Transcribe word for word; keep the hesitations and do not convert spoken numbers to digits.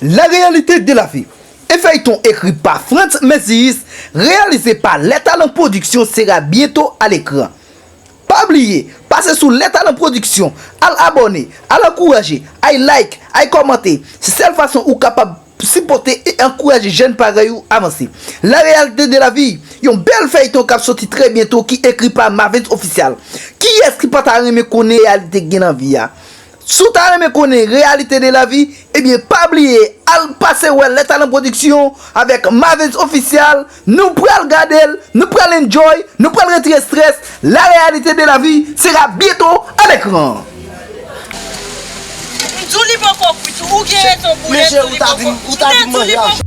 La réalité de la vie, un feuilleton écrit par Frantz Mézius, réalisé par Les Talents Productions, sera bientôt à l'écran. Pa bliye, pase sou Les Talents Productions, al abòne, al ankouraje, ay like, ay kòmante. Se sèl fason ou kapab sipòte e ankouraje jèn parèy ou avanse. La réalité de la vie, yon bèl fèyton k ap soti trè byento ki ekri pa Mavens Official. Kiyès ki pa ta renmen konnen reyalite k gen nan vi a? Si w ta renmen konnen réalité de la vie, ebyen, pa bliye al pase wè Les Talents Productions avèk Mavens Official. Nou pral gade l, nou pral enjoy, nou pral retire strès. La réalité de la vie sera bientôt à l'écran. M di w li poko kwit, ou gen rezon pou w di w li poko kwit.